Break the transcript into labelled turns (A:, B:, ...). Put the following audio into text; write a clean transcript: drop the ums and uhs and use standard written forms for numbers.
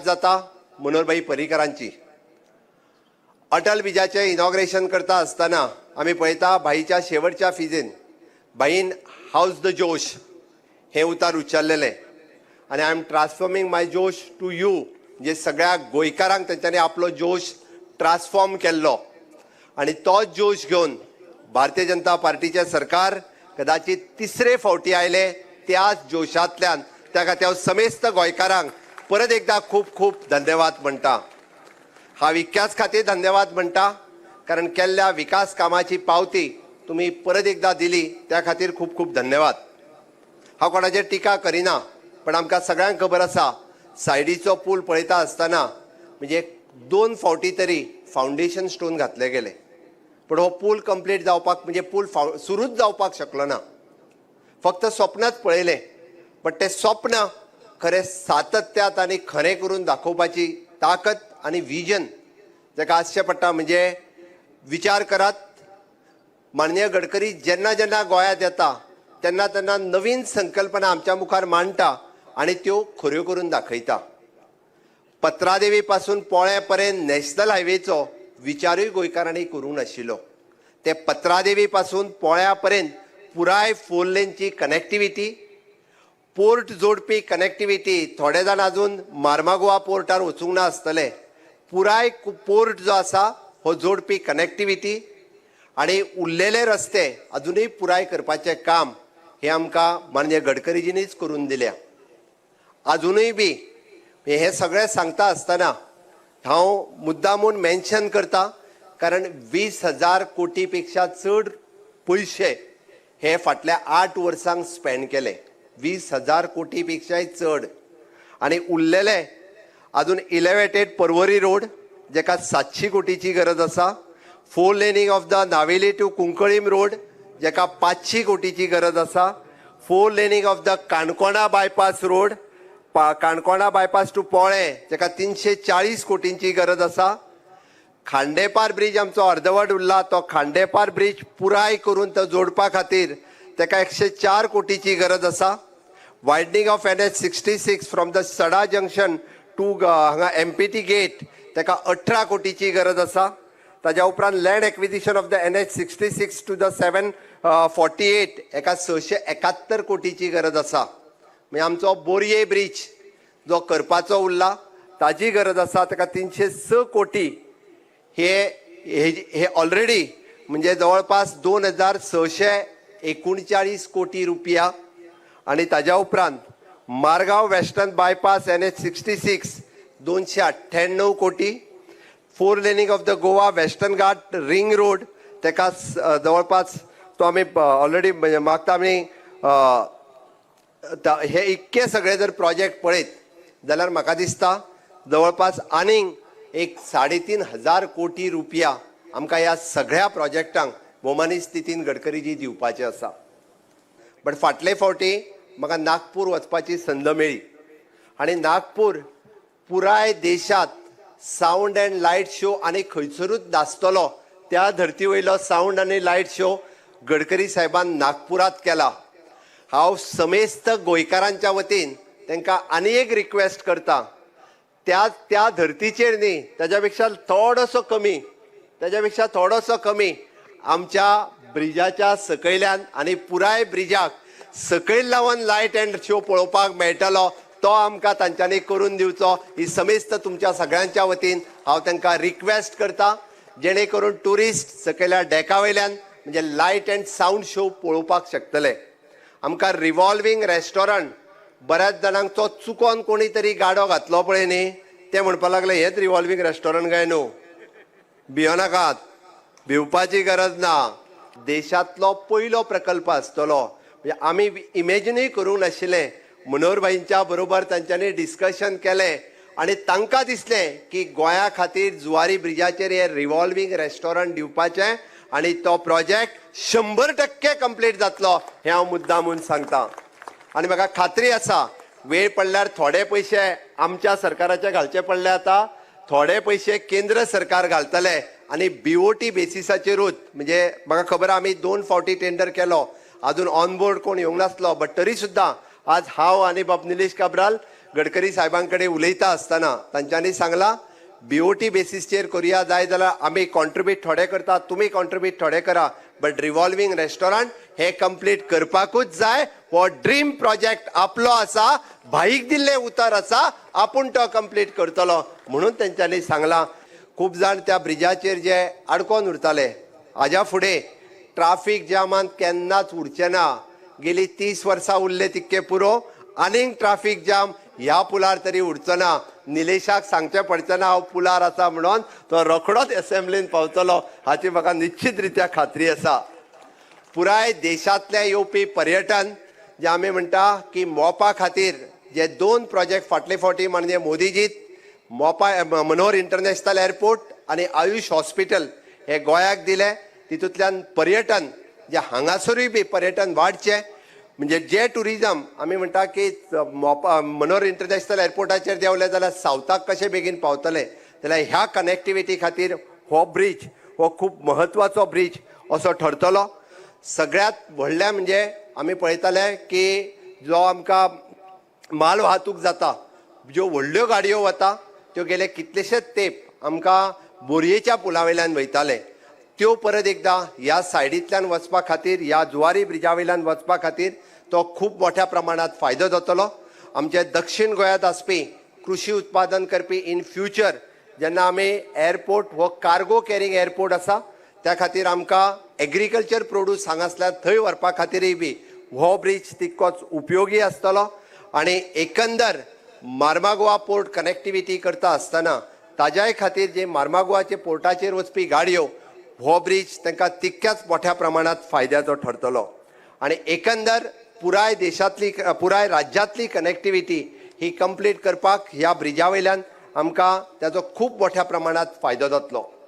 A: याद जाता मनोहरभाई पर्रीकरांची. अटल ब्रिजाचें इनॉग्रेशन करता आसतना आमी पळयता भाईच्या शेवटच्या फिजेन भाईन "हाउज the जोश" हें उतार उच्चारलेलें आनी "I am transforming my Josh to you", म्हणजे सगळ्या गोंयकारांक तेंच्यांनी आपलो जोश ट्रान्सफॉर्म केल्लो आनी तोच जोश घेवन भारतीय जनता पार्टीचें सरकार कदाचित तिसरे फावटी आयले त्याच जोशांतल्यान. त्या खातीर हांव समेस्त गोंयकारांक परत एकदा खूब खूब धन्यवाद म्हणटा. हांव इतक्याच खातीर धन्यवाद म्हणटा, कारण केल्ल्या विकास कामाची पावती तुमी परत एकदा दिली, त्या खातीर खूब खूब धन्यवाद. हांव कोणाचेर टिका करिना, पण आमकां सगळ्यांक खबर आसा, सायडीचो पूल पळयता आसतना म्हणजे दोन फावटी तरी फावंडेशन स्टोन घातले गेले, पण हो पूल कंप्लीट जावपाक, म्हणजे पूल सुरूच जावपाक शकलो ना. फक्त स्वप्नच पळयलें, बट तें स्वप्न खरें सातत्यात आनी खरें करून दाखोवपाची ताकद आनी विजन जाका आसचें पडटा. म्हणजे विचार करात, माननीय गडकरी जेन्ना जेन्ना गोंयांत येता तेन्ना तेन्ना नवीन संकल्पना आमच्या मुखार मांडटा आनी त्यो खऱ्यो करून दाखयता. पत्रादेवी पासून पोळ्या पर्यंत नॅशनल हायवेचो विचारूय गोंयकारांनी करूंक नाशिल्लो. ते पत्रादेवी पासून पोळ्या पर्यंत पुराय फोर लेनची कनेक्टिविटी, पोर्ट जोडपी कनेक्टिविटी. थोडे जाण अजून मार्मागोवा पोर्टार वचूंक ना आसतले. पुराय पोर्ट जो आसा हो जोडपी कनेक्टिविटी आनी उरलेले रस्ते अजुनूय पुराय करपाचें काम हें आमकां माननीय गडकरीजींनीच करून दिल्या. अजुनूय बी हें सगळें सांगता आसतना हांव मुद्दामून मेन्शन करता, कारण 20,000 कोटी पेक्षा चड पयशे हे फाटल्या 8 वर्सांक स्पेंड केले, 20,000 कोटी पेक्षाय चड. आनी उरलेले अजून इलेवेटेड परवरी रोड जेका 700 कोटीची गरज आसा, four laning of the Navelim to Cuncolim road जेका 500 कोटीची गरज आसा, four laning of the Canacona bypass road, Canacona bypass to Polem जेका 340 कोटींची गरज आसा. खांडेपार ब्रीज आमचो अर्दवट उरला, तो खांडेपार ब्रीज पुराय करून तो जोडपा खातीर ताका 104 कोटीची गरज आसा. Widening of NH 66 from the Sada junction to हांगा एमपीटी गेट, ताका 18 कोटीची गरज आसा. ताज्या उपरांत land acquisition of the NH 66 to the 748, हेका 671 कोटीची गरज आसा. म्हणजे आमचो बोरये ब्रीज जो करपाचो उरला ताजी गरज आसा, ताका 306 कोटी. हे हे हे ऑलरेडी म्हणजे जवळपास 2639 कोटी रुपया. आणि ताज्या उपरांत मारगांव western bypass NH 66 298 कोटी, four laning of the Goa western Ghat ring road ताका जवळपास तो आमी ऑलरेडी म्हणजे मागता आमी हे इतके सगळे जर प्रोजेक्ट पळयत जाल्यार म्हाका दिसता जवळपास आनीक एक 3500 कोटी रुपया आमकां ह्या सगळ्या प्रोजेक्टांक भोवमानेस्त नितीन गडकरीजी दिवपाचे आसा. बट फाटले फावटी म्हाका नागपूर वचपाची संद मेळ्ळी आनी नागपूर पुराय देशात सावंड अँड लायट शो आनी खंयसरूच नासतलो, त्या धरती वयलो सावंड आनी लायट शो गडकरी साहेबान नागपुरात केला. हांव समेस्त गोंयकारांच्या वतीन तांकां आनी एक रिक्वेस्ट करता, त्या त्या धर्तीचेर न्ही, ताज्या पेक्षा थोडोसो कमी, ताज्या पेक्षा थोडोसो कमी आमच्या ब्रिजाच्या सकयल्यान आनी पुराय ब्रिजाक सकयल लावन लायट अँड शो पळोवपाक मेळटलो, तो आमकां तांच्यांनी करून दिवचो, ही समेस्त तुमच्या सगळ्यांच्या वतीन हांव तांकां रिक्वेस्ट करता, जेणे करून ट्युरिस्ट सकयल्या डेका वयल्यान म्हणजे लायट अँड सावंड शो पळोवपाक शकतले. आमकां रिव्हॉल्वींग रेस्टॉरंट, बऱ्याच जाणांक तो चुकोन कोणी तरी गाडो घातलो पळय न्ही, ते म्हणपाक लागले हेच रिव्हॉल्वींग रेस्टॉरंट काय न्हू. भियो नाकात, भिवपाची गरज ना. देशांतलो पयलो प्रकल्प आसतलो. म्हणजे आमी इमेजिनूय करूंक नाशिल्लें. मनोहरभाईंच्या बरोबर तांच्यांनी डिस्कशन केलें आनी तांकां दिसलें की गोंया खातीर जुवारी ब्रिजाचेर हे रिव्हॉल्वींग रेस्टॉरंट दिवपाचें आनी तो प्रोजेक्ट 100% कंप्लीट जातलो, हें हांव मुद्दामून सांगता. आनी म्हाका खात्री आसा, वेळ पडल्यार थोडे पयशे आमच्या सरकाराचे घालचे पडले, आतां थोडे पयशे केंद्र सरकार घालतले आनी बीओटी बेसिसाचेरूच, म्हणजे म्हाका खबर आहा, आमी दोन फावटी टेंडर केलो, अजून ऑन बोर्ड कोण येवंक नासलो, बट तरी सुद्दां आज हांव आनी बाब निलेश काब्राल गडकरी साहेबां कडेन उलयता आसतना तांच्यांनी सांगलां बीओटी बेसीसचेर करुया, जाय जाल्यार आमी कॉन्ट्रिब्यूट थोडे करता, तुमी कॉन्ट्रिब्यूट थोडे करा, बट रिव्हॉल्वींग रेस्टॉरंट हे कंप्लीट करपाकूच जाय. हो ड्रीम प्रोजेक्ट आपलो आसा, भाईक दिल्लें उतर आसा, आपूण तो कंप्लीट करतलो म्हणून तेंच्यांनी सांगलां. खूब जाण त्या ब्रिजाचेर जे आडकोन उरताले, हाज्या फुडें ट्राफीक जामान केन्नाच उरचें ना. गेली 30 वर्सां उरले तितके पुरो, आनीक ट्राफीक जाम ह्या पुलार तरी उरचो ना. निलेशाक सांगचें पडचें ना हांव पुलार आसा म्हणून, तो रोखडोच एसेंब्लीन पावतलो हाची म्हाका निश्चित रित्या खात्री आसा. पुराय देशांतलें येवपी पर्यटन जे आमी म्हणटा की मोपा खातीर जे 2 प्रोजेक्ट फाटले फावटी माननीय मोदीजीत मोपा मनोहर इंटरनॅशनल एअरपोर्ट आनी आयुष हॉस्पिटल हे गोंयाक दिले, तितूंतल्यान पर्यटन जे हांगासरूय बी पर्यटन वाडचें. म्हणजे जे टुरिजम आमी म्हणटा की मोपा मनोहर इंटरनॅशनल एअरपोर्टाचेर देंवले जाल्यार सावथाक कशें बेगीन पावतले, जाल्यार ह्या कनेक्टिविटी खातीर हो ब्रीज हो खूब म्हत्वाचो ब्रीज असो ठरतलो. सगळ्यांत व्हडलें म्हणजे आमी पळयताले की जो आमकां माल वाहतूक जाता, ज्यो व्हडल्यो गाडयो वता त्यो गेले कितलेशेच तेंप आमकां बोरयेच्या पुला वयल्यान वयताले, त्यो परत एकदां ह्या सायडींतल्यान वचपा खातीर, ह्या जुवारी ब्रिजा वयल्यान वचपा खातीर तो खूब मोठ्या प्रमाणांत फायदो जातलो. आमचे दक्षीण गोंयांत आसपी कृशी उत्पादन करपी इन फ्युचर जेन्ना आमी एअरपोर्ट हो कार्गो कॅरिंग एअरपोर्ट आसा, त्या खातीर आमकां एग्रीकल्चर प्रोड्यूस हांगासल्यान थंय व्हरपा खातीरय बी हो ब्रीज तितकोच उपयोगी आसतलो. आनी एकंदर मार्मागोवा पोर्ट कनेक्टिविटी करता आसतना ताज्याय खातीर जे मार्मागोवाचे पोर्टाचेर वचपी गाडयो, हो ब्रीज तांकां तितक्याच मोठ्या प्रमाणांत फायद्याचो ठरतलो. आनी एकंदर पुराय देशांतली, पुराय राज्यांतली कनेक्टिविटी ही कंप्लीट करपाक ह्या ब्रिजा वयल्यान आमकां ताजो खूब मोठ्या प्रमाणांत फायदो जातलो.